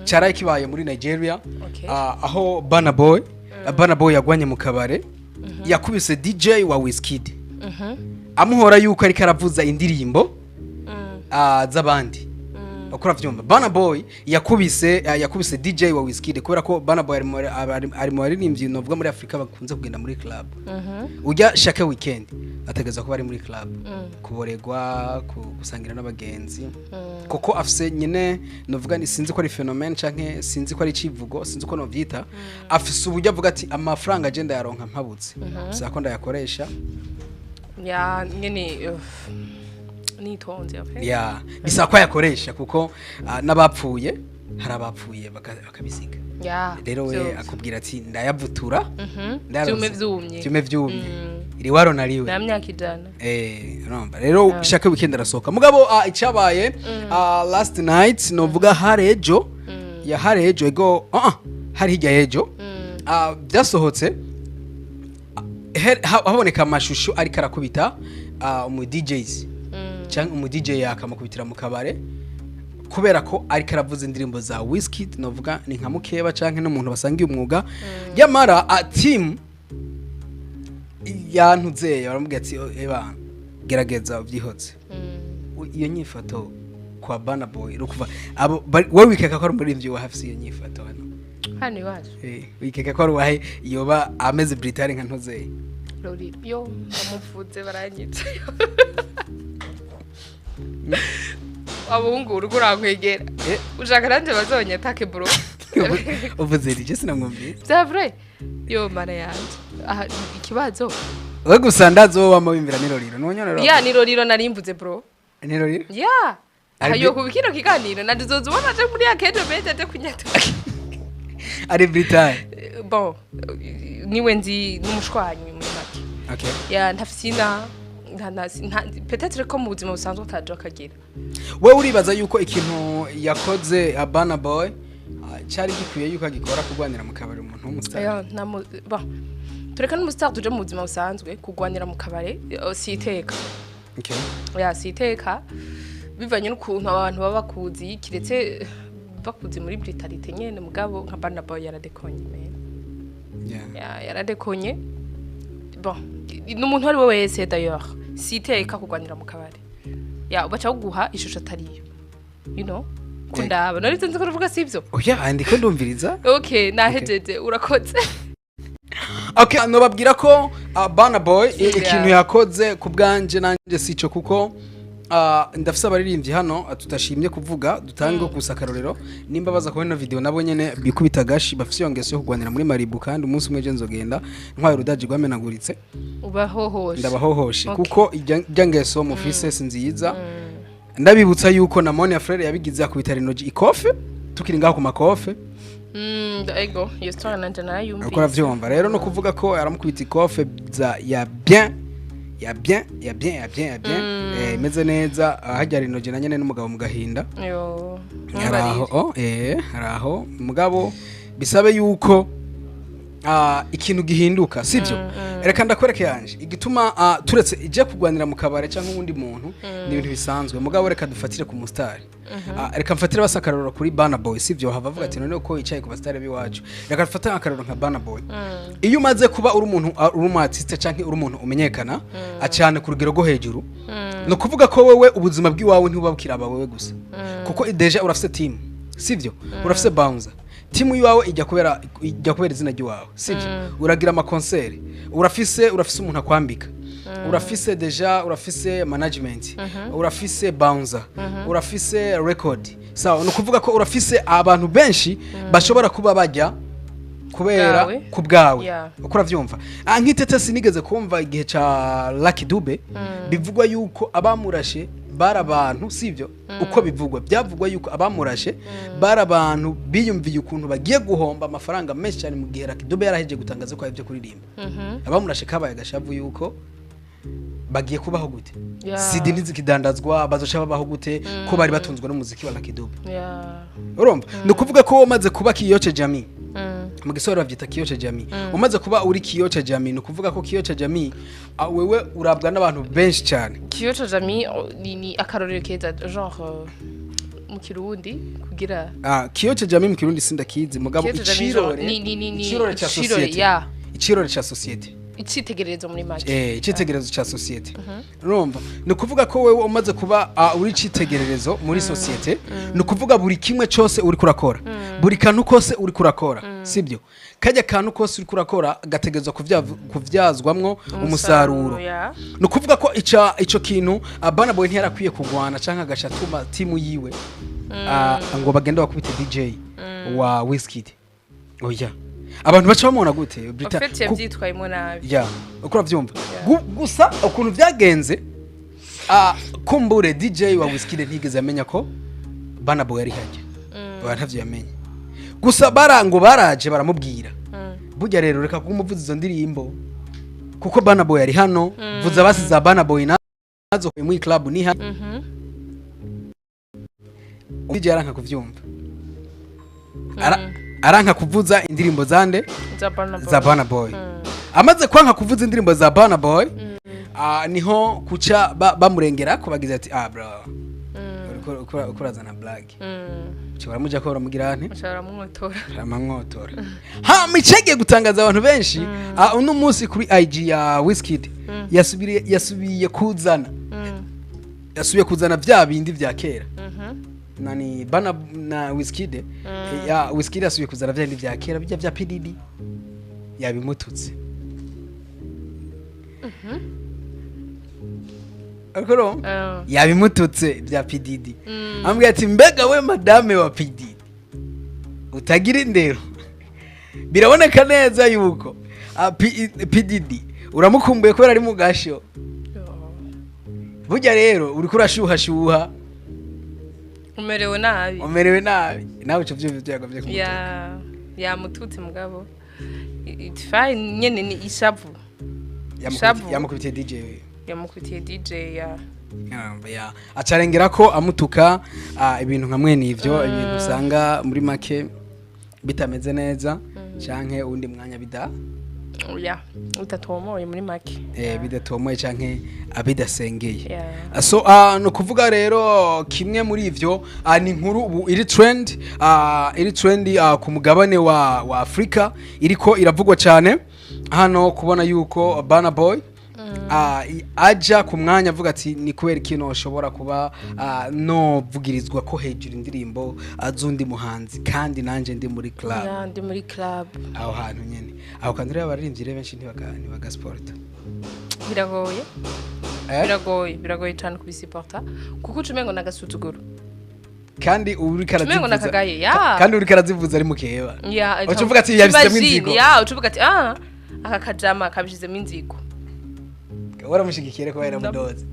Cyaraye kibaye muri Nigeria, aho Burna Boy yagwanye mu kabare, yakubise DJ wa Wizkid, amuhora yuko ariko aravuza indirimbo z'abandi. Uko uravyumva, Burna Boy yakubise DJ wa Wizkid kubera ko Burna Boy ari mu baririmbyi novuga muri Afrika bakunze kugenda muri club. Ujya chaque weekend ategereza kuba ari muri club, kuboregwa, gusangira n'abagenzi, kuko afise nyine, novuga ni, sinzi ko ari phénomène canke sinzi ko ari icivugo, sinzi uko novyita, afise uburyo avuga ati: "Amafaranga je ndayaronka mpabutse, bisaba ko ndayakoresha." Ya nyene, nitonze, okay. Ya, bisaba ko ayakoresha kuko n'abapfuye, hari abapfuye bakabisiga. Rero we akubwira ati: "Ndayavutura, ndayaronse." Vyume vyumye. Vyume vyumye, iriwaro nariwe. Na myaka 100. Urumva rero, chaque weekend arasohoka. Mugabo icyabaye last night, novuga hari ejo, ya hari ejo, ego, hari hirya y'ejo, byasohotse, haboneka amashusho ariko arakubita umu DJs cyangwa umu DJ, yakamukubitira mu kabare kubera ko ariko aravuza indirimbo za Wizkid, novuga ni nka mukeba canke n'umuntu basangiye umwuga. Yamara team yantuze baramubwira ati: "Eba, gerageza ubyihotse." Iyo nyifato kwa Burna Boy rukuva abo wowe wikeka ko ari umuririmbyi wa hafise iyo nyifato hano? Hano iwacu? Wikeka ko ari uwahe yoba ameze Britari nka ntuzeye? Roriro yo bamuvuze baranyica. Abahungu, urugo urankwegera. Ushaka nanjye bazonyatake, bro. Uvuze rije sinamwumvise. Bya vrai, yo mana yanje, aha ikibazo. We gusa ndazi wowe wama wimvira niroriro nonyone. Ya, ni Roriro narimvuze, bro. Niroriro. Ya. Ayo kuba kino kiganiro nanje uzoza ubona aje muri ya kejo bete aje kunyata. Ari Britari. Bon, niwe nzi n'umushwanyi muri make. Ya, ntafisina nta peut-être ko mu buzima busanzwe ataje akagira. We uribaza yuko ikintu yakoze Burna Boy cyari gikwiye yuko agikora, kurwanira mu kabari umuntu w'umustar? Ya, nta bon, tureka n'umustar, tuje mu buzima busanzwe, kugwanira mu kabare si iteka. Ya, si iteka bivanye n'ukuntu abantu baba bakuzi, kiretse bakuzi muri brutalité nyene. Mugabo nka Burna Boy yaradekonye, man. Ya, yaradekonye. Bon, n'umuntu uwo ari we wese d'ailleurs, si iteka kugwanira mu kabare. Ya, baca baguha ishusho atariyo kundaba nari nzi ko uvuga sivyo. Oya, ndiko ndumviriza. Okay, nahejeje, urakoze. Okay, nobabwira ko Burna Boy ikintu yakoze ku bwanje nanje sico, kuko ndafise abaririmbyi hano tutashimye kuvuga, dutange gusa akarorero. Nimba baza kubona ino video, nabo nyene bikubita gashi, bafise iyo ngeso yo kugwanira muri Maribu, kandi umunsi umwe je nzogenda ntwaye urudaji rwamenaguritse. Ubahohoshe. Ndabahohoshe. Kuko irya ngeso mufise si nziza. Ndabibutsa yuko na Monia Frere yabigize, akubita Renoji ikofe tukiri ngaho ku makofe. Ego, iyo story nanje narayumvise. Uko uravyumva rero, no kuvuga ko aramukubita ikofe za ya bien, ya bien, ya bien, ya bien, ya bien, imeze neza. Hajya Renoji na nyene n'umugabo mu gahinda. Yo. Haraho, oh, haraho. Mugabo bisabe yuko ikintu gihinduka, sivyo? Reka ndakwereke yanje igituma turetse ije kugwanira mu kabare cyangwa uwundi muntu, ni ibintu bisanzwe. Mugabo reka dufatire ku mustari. Reka mfatire basa akarorero kuri Burna Boy, sivyo? Hava avuga ati: "None ko yicaye ku bastari b'iwacu?" Reka dufatire akarorero nka Burna Boy. Iyo umaze kuba uri umuntu, uri umu artiste canke uri umuntu umenyekana cyane ku rugero rwo hejuru, ni ukuvuga ko wewe ubuzima bw'iwawe ntibuba bukiraba wewe gusa, kuko déjà urafise team, sivyo? Urafise bouncer, team iwawe ijya kubera izina ry'iwawe, sivyo? Uragira ama concert, urafise umuntu akwambika, urafise déjà, urafise management, urafise bouncer, urafise record. Sawa, ni ukuvuga ko urafise abantu benshi bashobora kuba bajya kubera Bwawe. ku bwawe. Uko uravyumva, nk'itete sinigeze kumva igihe ca Lucky Dube bivugwa yuko abamurashe bari abantu, sivyo? Uko bivugwa, byavugwa yuko abamurashe bari abantu biyumviye ukuntu bagiye guhomba amafaranga menshi cyane mu gihe Lucky Dube yarahejeje gutangaza ko ibyo kuririmba. Abamurashe kabaye agashavu yuko bagiye kubaho gute, CD ntizikidandazwa, bazoca babaho gute ko bari batunzwe n'umuziki wa Lucky Dube? Urumva, ni ukuvuga ko umaze kuba kiyoce jami, mu gisoro bavyita kiyoce jami, umaze kuba uri kiyoce jami, ni ukuvuga ko kiyoce jami, wewe urabwa n'abantu benshi cyane. Kiyoca Jami, oh, ni akarorero keza, genre Mu Kirundi kugira Ah, kioo cha jamii mu Kirundi sindakizi, mugabo Kioo cha jamii icirore ni icirore ca icirore, societe, ya. Icirore ca societe. Icitegererezo muri make. Icitegererezo ca societe. Urumva, ni ukuvuga ko wewe umaze kuba uri icitegererezo muri societe, ni ukuvuga buri kimwe cyose uri kurakora, buri kantu kose uri kurakora, sibyo? Kajya kantu kose uri kurakora gategerezwa kuvyazwamwo umusaruro. Ni ukuvuga ko ico kintu Burna Boy ntiyarakwiye kugwana canke agaca atuma timu yiwe ngo bagende bakubite DJ wa Wizkid. Oya, abantu baca bamubona gute Brita? En fait, yavyitwayemo nabi. Ya, uko uravyumva. Gusa ukuntu vyagenze, kumbure DJ wa Wizkid ntigeze amenya ko Burna Boy yari hajya. Oya, ntavyo yamenye. Gusa ngo baraje baramubwira, burya rero reka kumuvuza izo ndirimbo kuko Burna Boy ari hano, vuza basi za Burna Boy nazo muri club ni hano. DJ aranka kuvyumva. Aranka kuvuza indirimbo zande? Za Burna Boy. Za Burna Boy. Amaze kwanka kuvuza indirimbo za Burna Boy, niho kuca bamurengera ko bagize ati: "Ah bro, uriko urazana blague." Cyo baramuja ko baramugira nte? Baca baramwotora. Baramwotora. Hama icagiye gutangaza abantu benshi, uno munsi kuri IG ya Wizkid yasubiye kuzana, yasubiye kuzana vya bindi vya kera. Nani, Burna na Wizkid, ya Wizkid yasubiye kuzana vya bindi vya kera bijya vya PDD, yabimututse. Ariko yabimututse bya PDD, ambwira ati: "Mbega we madame wa PDD utagira indero, biraboneka neza yuko PDD uramukumbuye kubera ari mu gasho. Burya rero uriko urashuhashuha." Umerewe nabi. Umerewe nabi nawe. Ico vyumva vyagomvye kumutuka. Ya, yamututse, mugabo it's fine nyene, ni ishavu. Shavu. Yamukubitiye DJ. Yamukubitiye DJ ya. Ya, acarengera ko amutuka ibintu nka mwene ivyo, ibintu usanga muri make bitameze neza canke uwundi mwanya bida Ya, utatomoye muri make. Bidatomoye canke abidasengeye. So ni ukuvuga rero kimwe muri ivyo ni inkuru ubu iri trend, iri trend ku mugabane wa Afrika, iriko iravugwa cyane hano, kubona yuko Burna Boy aja ku mwanya avuga ati: "Ni kubera ikintu ushobora kuba novugirizwa ko hejuru indirimbo z'undi muhanzi kandi nanje ndi muri club?" Ya, ndi muri club. Aho hantu nyene, aho kandi rero abaririmbyi rero benshi ntibagasporta. Biragoye. Eh? Biragoye, biragoye cyane kubisiporta kuko uca umengo n'agasuzuguro. Kandi uriko Umengo arazivuza nakagaye, ya. Kandi uriko arazivuza ari mukeba. Ya. Uca uvuga ati yabishizemo Imagine, inzigo. Ya, uca uvuga ati: "Ah, aka kajama kabishizemo inzigo." Waramushigikiye ko yaramudoze.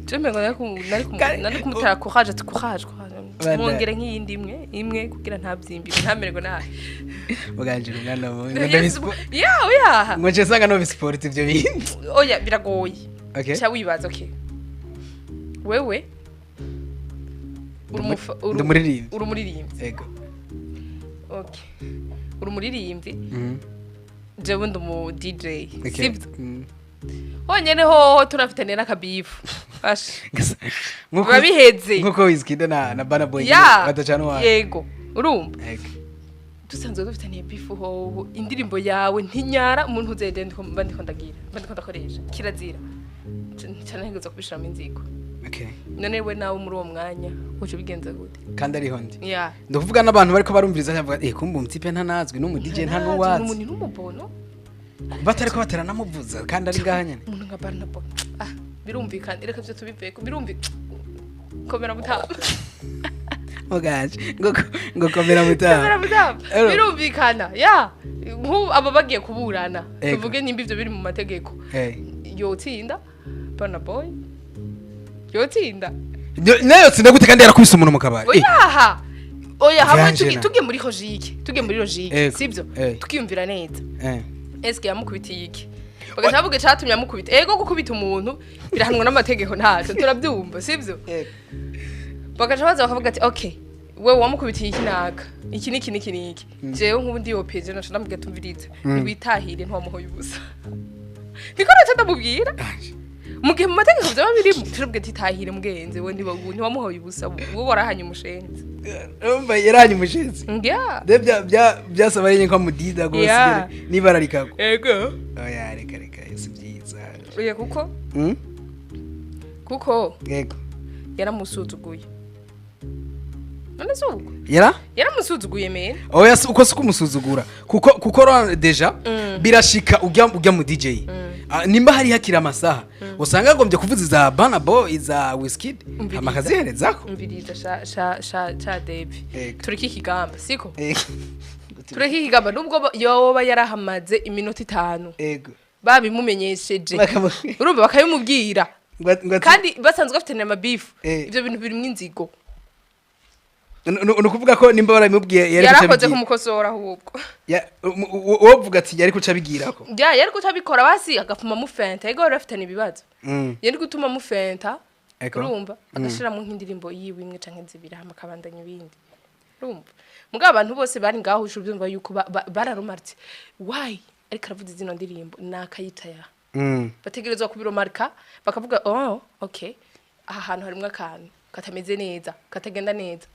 Je umengo nari kumutera courage, ati: "Courage, courage." Banda. Mwongere nk'iyindi imwe imwe kugira ntabyimbirwe, ntamererwe nabi. Muganje umwana mubi. Ya, oya. Ngo nce nsanga no bisport ivyo bindi. Oya, biragoye. Okay. Ca wibaza: okay, wewe Ndi umuririmbyi. Uri umuririmbyi. Ego. Okay, uri umuririmbyi, jewe ndi umu DJ. Okay. Sibyo? Honyene hoho tunafitaniye n'akabifu. Asha. Biba biheze. Nkuko Wizkid na Burna Boy Ya. badacana uwayo. Yego, urumva, Ego. dusanzwe dufitaniye beef, hoho indirimbo yawe ntinyara umuntu uzende mba ndiko ndagira, mba ndiko ndakoresha, kirazira cyane kubishiramo inzigo. Okay. None we nawe muri uwo mwanya uca ubigenza gute? Kandi ariho ndi. Ya. Ndakuvuga n'abantu bariko barumviriza bavuga: "Eh, kumbe umutipe ntanazwi n'umu DJ nta nuwazi." Umuntu n'umubono. Batariko bataranamuvuza kandi ari ngaha nyene. Umuntu nka Burna Boy, ah, birumvikana, reka byo tubiveko, birumvikana, komera mutama. Muganje ngo komera mutama. Komera mutama. Ero. Birumvikana, ya, nk'ubu aba bagiye kuburana, Ego. tuvuge nimba ivyo biri mu mategeko, yotsinda Burna Boy, yotsinda. Nayo tsinda gute kandi yarakubise umuntu mu kabari? Oyaha, oya, hamwe Vyangela. tugiye muri logique, tugiye muri logique, Ego. sibyo? Tukiyumvira neza, eske yamukubitiye iki? Bagaca bavuga icatumye amukubita. Ego, gukubita umuntu birahanwa n'amategeko, ntacyo turabyumva, sibyo? Bagaca baza bakavuga ati: "Okay, wewe wamukubitiye iki naka iki niki niki niki." Jewe nk'ubu ndi yopeje, naca ndamubwira: "Tumvirize, ntiwitahire, ntiwamuhoye ubusa." Niko naca ndamubwira. Mu gihe mu mategeko byaba birimo, turabwe ati: "Tahire mugenzi we." Ntiwamuhoye ubusa, wowe warahanye umushenzi. Urumva yaranye umushenzi. Yeah. De byasaba nyine ko amudida rwose. Nibara rikagwa. Ego. Oya, reka reka, si byiza. Oya, kuko kuko Yego. yaramusuzuguye. None si ubwo? Yara Yaramusuzuguye mene. Oya, uko si kumusuzugura, kuko déjà birashika ujya mu DJ. Ah, nimba hari hakiri amasaha usanga agombye kuvuza iza Burna Boy, iza Wizkid. Umviriza. Hama akaziherezako. Umviriza, sha sha sha sha Devi. Ego. Tureke ikigamba, siko? Ego. Tureke ikigamba, nubwo yoba yarahamaze iminota 5, babimumenyesheje, urumva, bakabimubwira, kandi basanzwe bafitanye amabifu. Ibyo bintu birimo inzigo. Ni ukuvuga ko nimba barabimubwiye yari guca Yarakoze abigira. kumukosora ahubwo. Wovuga ati yari kuca abigirako. Ya, yari kutabikora, basi agapfuma mufenta. Ego, bari bafitanye ibibazo. Yari gutuma mufenta. Urumva, agashiramo nk'indirimbo yiwe imwe canke zibiri, hama akabandanya ibindi. Urumva, mugabo abantu bose bari ngaho ushobora ubyumva yuko bararumaritse why ariko aravuza zino ndirimbo nakayita ya. Bategerezwa kubiromarika, bakavuga: "Oh, okay, aha hantu harimwo akantu katameze neza, katagenda neza."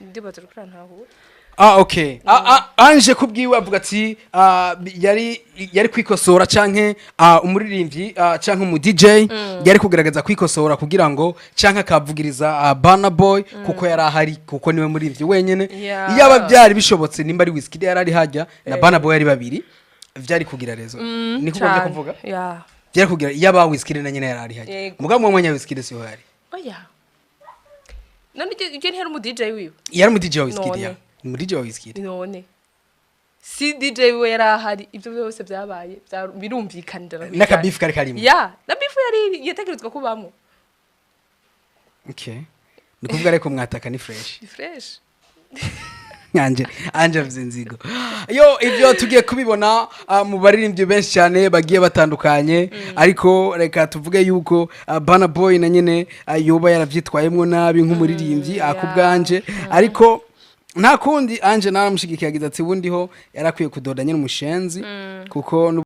Ndibaza uriko urantahura. Ah, okay. Anje kubwiwe avuga ati yari kwikosora, canke umuririmbyi canke umu DJ yari kugerageza kwikosora kugira ngo canke akavugiriza Burna Boy, kuko yari ahari, kuko niwe muririmbyi wenyene. Iyaba byari bishobotse, nimba ari Wizkid yari ari hajya na Burna Boy ari babiri, vyari kugira rezo. Niko ugomba Cane. kuvuga? Yeah. Byari kugira iyaba Wizkid na nyene yari ari hajya. Mugabo mu mwanya Wizkid siho yari. Oya, none iryo ntiyari umu DJ wiwe? Yari umu DJ wa Wizkid. None. Ya, umu DJ wa Wizkid. None si DJ wiwe yari ahari? Ibyo byose byabaye birumvikanira. N'akabifu kari karimo. Ya, na bifu yari yategerezwa kubamo. Okay, ni kuvuga ariko mwataka ni fresh. Ni fresh. Anje avuze inzigo yo. Ibyo tugiye kubibona mu baririmbyi benshi cyane bagiye batandukanye, ariko reka tuvuge yuko Burna Boy na nyene yoba yaravyitwayemwo nabi nk'umuririmbyi ku bwanje. Ariko nta kundi, Anje naramushigikiye, yagize ati: "Ubundi ho yarakwiye kudoda nyene umushenzi kuko."